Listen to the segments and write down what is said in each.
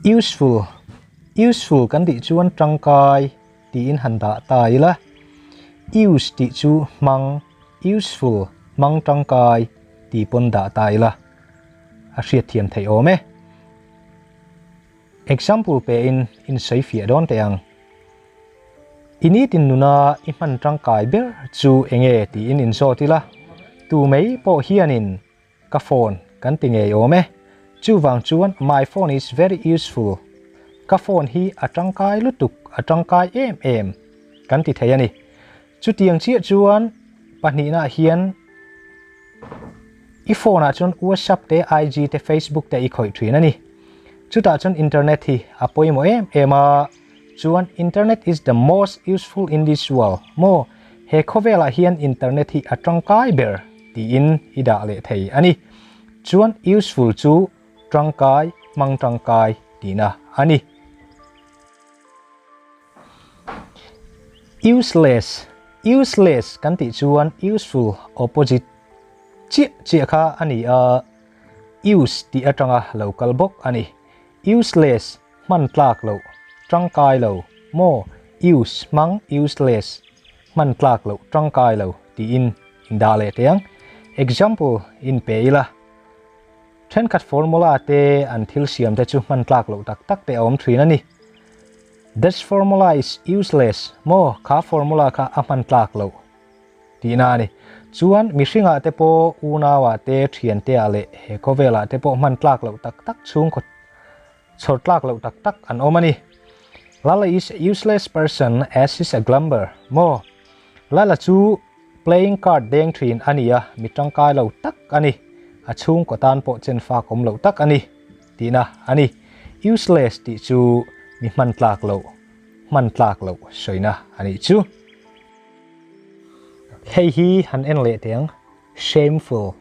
Useful, Useful kan tih chuan tangkai tiin han dah ta ila. Use tih chu hmang, useful, hmang tangkai tih pawn dah ta ila. A hriat thiam theih awm e. Example pe in in sawi fiah dawn teh ang. I nitin nuna i hman tangkai ber chu enge tiin in zawt ila. Tu mai pawh hianin Ka phone kan ti ngei awm e. Chuvang chuan my phone is very useful, ka phone hi a tangkai lutuk, a tangkai em em kan ti thei a ni. Chutiang chiah chuan pahnihnaah hian i phone ah chuan WhatsApp te, IG te, Facebook te i khawih thin a ni. Chutah chuan internet hi a pawimawh em em a, chuan internet is the most useful in this world maw, he khawvelah hian internet hi a tangkai ber. Tiin i dah leh thei a ni. Chuan useful chu tangkai, hmang tangkai tihna a ni. Useless, Useless kan tih chuan useful opposite chiah chiah kha a ni a, use tih atanga lo kal bawk a ni. Useless, hman tlak loh, tangkai lo, maw, use hmang useless, hman tlak loh, tangkai lo tiin in dah leh teh ang. Example in pe ila, thenkhat formula te an thil siam te chu hman tlak loh tak tak te a awm thin a ni. This formula is useless, maw, kha formula kha a hman tlak loh tihna a ni. Chuan mihringah te pawh, unauah te, thianteah leh he khawvelah te pawh hman tlak loh tak tak chhungkaw chhawr tlak loh tak tak an awm a ni. Lala is a useless person as is a glumber, maw? Lala chu playing card deng thin a ni a, mi tangkai lo tak a ni. A chhungkaw tan pawh chen fak awm loh tak a ni tihna a ni. Useless tih chu mi hman tlak loh, hman tlak loh sawina a nih chu. Hei hi han en leh teh ang, shameful,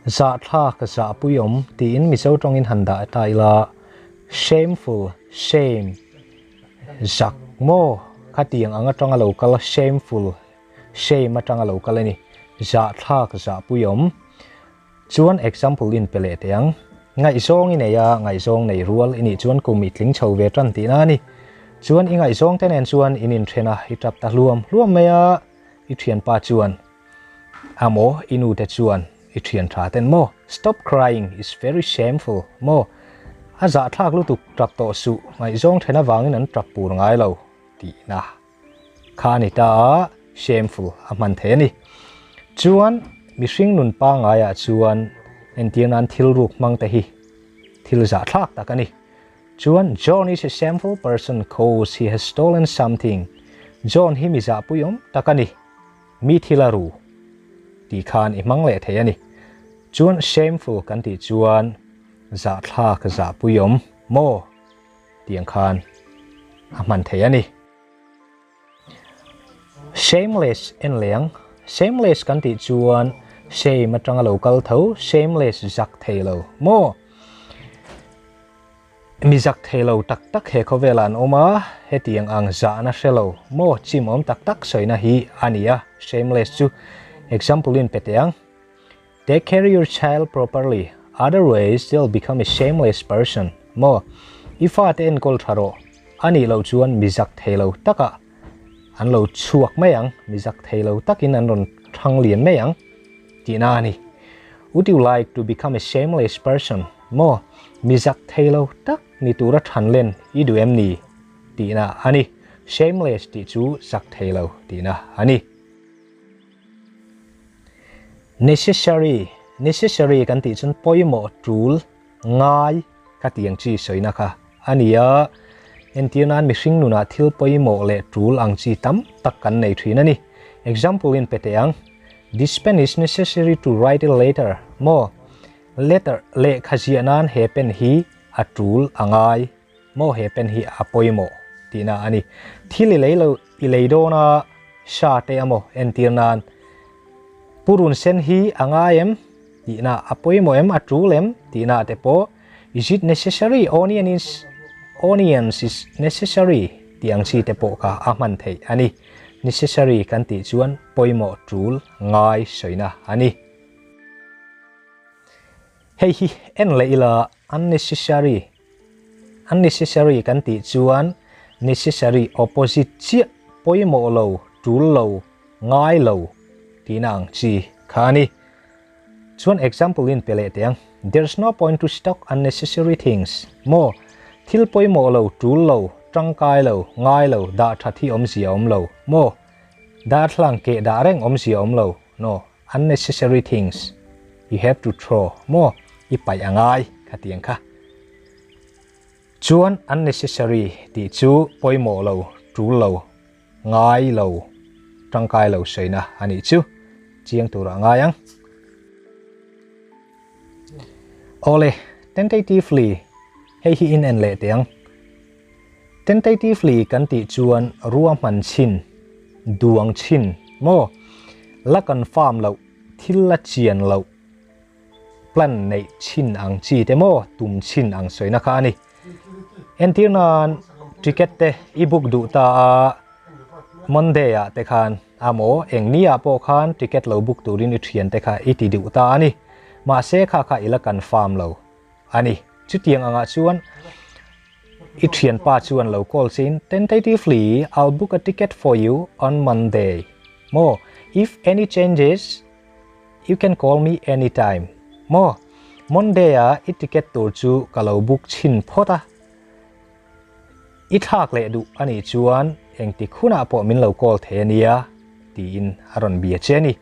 zahthlak, zahpuiawm tiin Mizo tawngin han dah ta ila, shameful, shame, zak maw khatiang ang atanga lo kal shameful, shame atanga lo kal a ni, zahthlak, zahpuiawm. Chuan example in pe leh teh ang, ngaihzawng i nei a, ngaihzawng nei rual i nih chuan kum i tling chho ve tan tihna a ni. Chuan i ngaihzawng te nen chuan in inthen a, i tap ta hluam hluam mai a, i thianpa chuan a maw, i nu te chuan i thian tha ten maw, stop crying is very shameful maw, a zahthlak lutuk tap tawh suh, ngaihzawng then avangin an tap pur ngai lo tihna kha a ni ta a, shameful a hman thei a ni. Chuan mihring nun pangaiah chuan entir nan thil ruk hmang te hi thil zahthlak tak a ni. Chuan John is a shameful person cause he has stolen something, John hi mi zahpuiawm tak a ni, mi thil a ru tih khan i hmang leh thei a ni. Chuan shameful kan tih chuan zahthlak zahpuiawm maw tih ang khan a hman thei a ni. Shameless en leh ang. Shameless kan tih chuan shame atanga lo kal tho, shameless zak thei lo maw? Mi zak thei lo tak tak he khawvelah an awm a, hetiang ang zahna hre lo maw chim awm tak tak sawina hi a ni a, shameless chu example in pe teh ang. Take care your child properly, otherwise they'll become a shameless person maw? I fate enkawl tha rawh, a nih loh chuan mi zak thei lo takah an lo chhuak mai ang, mi zak thei lo takin an rawn thang lian mai ang tihna a ni. Would you like to become a shameless person maw? Mi zak thei lo tak ni tura than len i duh em ni? tihna a ni. Shameless tih chu zak thei lo tihna a ni. Necessary, Necessary kan tih chuan pawimawh tul ngai ka tih ang chi sawina kha a ni a. Entir nan mihring nunah thil pawimawh leh tul ang chi tam tak kan nei thin a ni. Example in pe teh ang, This pen is necessary to write a letter, maw? Letter, lehkha ziah nan he pen hi a tul a ngai, maw he pen hi a pawimawh tihna a ni. Thil i lei lo i lei dawn a sha te emaw entir nan purun sen hi a ngai em tihna a pawimawh em a tul em tihna te pawh is it necessary onion is onions is necessary tih ang chi te pawh kha a hman theih a ni. Necessary kan tih chuan pawimawh tul ngai sawina a ni. Hei hi en leh ila unnecessary. Unnecessary kan tih chuan necessary opposite chiah pawimawh lo, tul lo, ngai lo tihna ang chi kha a ni. Chuan example in pe leh teh ang, There's no point to stock unnecessary things. Maw? Thil pawimawh lo, tul lo, tangkai lo, ngai lo, dah that hi awmzia awm lo. Maw? Darthlalang keh dah reng awmzia awm lo. No, unnecessary things you have to throw. Maw? I paih a ngai khatiang kha. Chuan unnecessary tih chu pawimawh lo, tul lo, ngai lo, tangkai lo sawiina a nih chu. Chiang turah ngai ang. Awle, tentatively, hei hi in en leh teh ang. Tentatively kan tih chuan ruahman chhin, duang chhin maw? La confirm loh, thil la chian loh, plan neih chhin ang chi te maw tum chhin ang sawina kha a ni. Entir nan ticket te i book duh ta a, Monday ah te khan amaw eng ni ah pawh khan ticket lo book turin i thian te kha i ti duh ta a ni. Mahse kha kha i la confirm lo a ni. Chutiang angah chuan i thianpa chuan lo call chein tentatively I'll book a ticket for you on Monday maw if any changes You can call me anytime. Maw? Monday a i ticket tur chu ka lo book chhin phawt a. I thlak leh duh a nih chuan engtik hunah pawh min lo call thei a nia, tiin a rawn bia che a ni.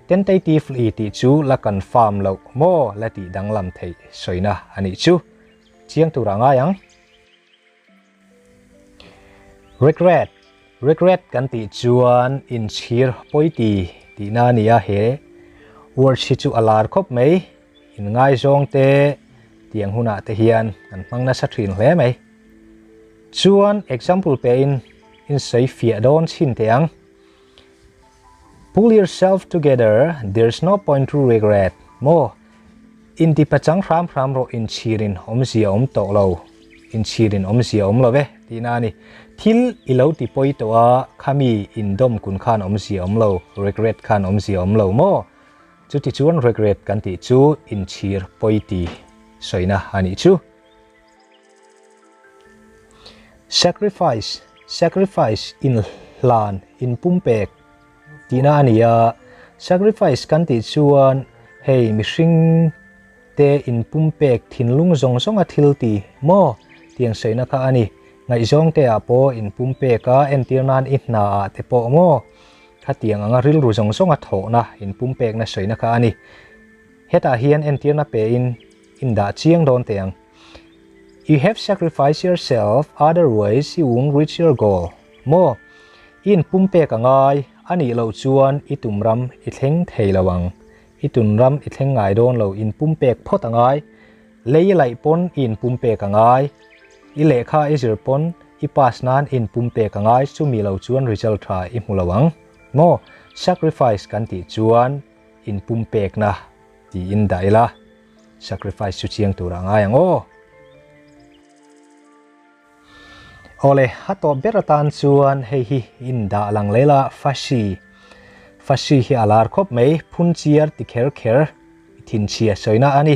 Tentatively tih chu la confirm loh maw la tih danglam theih sawina a nih chu. Chiang turah ngai ang. Regret, Regret kan tih chuan inchhir pawi ti tihna a ni a, he word hi chu a lar khawp mai, inngaizawng te tiang hunah te hian an hmang nasa thin hle mai. Chuan example pe in insawi fiah dawn chhin teh ang. Pull yourself together, there's no point to regret. Maw? Inti pachang hram hram rawh inchhirin awmzia awm tawh lo. Inchhirin awmzia awm lo ve tihna a ni. Thil i lo ti pawi tawh a, khami indawm kun khan awmzia awm lo, regret khan awmzia awm lo maw? Chuti chuan regret kan tih chu inchhir pawi ti sawina a nih chu. Sacrifice, Sacrifice, inhlan, inpumpek tihna a ni a. Sacrifice kan tih chuan hei mihring te inpumpek thinlung zawng zawnga thil ti maw tiang sawina kha a ni. Ngaihzawng te ah pawh inpumpek a, entir nan i hna ah te pawh maw khatiang anga rilru zawng zawnga thawhna inpumpekna sawina kha a ni. Hetah hian entirna pein indah chiang dawn teh ang. You have sacrificed yourself, otherwise you won't reach your goal. Maw? I inpumpek a ngai, a nih loh chuan i tum ram i thleng thei lo ang. I tun ram i thleng ngai dawn lo, inpumpek phawt a ngai. Lei i laih pawn i inpumpek a ngai. I lehkha i zir pawn i pass nan i inpumpek a ngai, chumi lo chuan result tha i hmu lo ang. Maw? Sacrifice kan tih chuan inpumpekna tiin dah ila. Sacrifice chu chiang tur a ngai ang aw. Awle, a tawp ber atan chuan hei hi in dah lang leh la, Fashi. Fashi hi a lar khawp mai, phun chiar ti kher kher i thinchhia sawina a ni.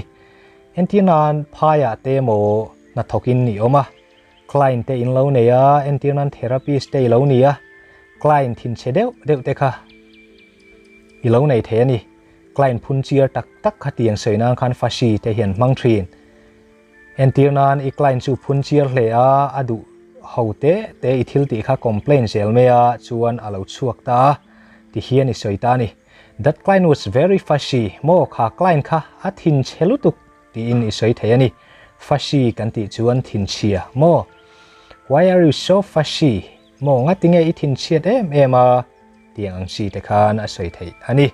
Entir nan phaiah te emaw hnathawkin i awm a, client te in lo nei a, entir nan therapist te i lo ni a, client thinchhe deuh deuh te kha i lo nei thei a ni. Client phun chiar tak tak kha tiang sawi nan khan Fashi te hian hmang thin. Entir nan i client chu phun chiar hle a, a duh ho te te i thil tih kha complain zel mai a, chuan a lo chhuak ta a, ti hian i sawi ta a ni. That client was very fussy, maw kha client kha a thinchhe lutuk tiin i sawi thei a ni. Fussy kan tih chuan thinchhia maw? Why are you so fussy? Maw ngatinge i thinchhiat em em a? Tiang ang chi te khan a sawi theih a ni.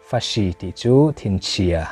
Fashi tih chu thinchhia.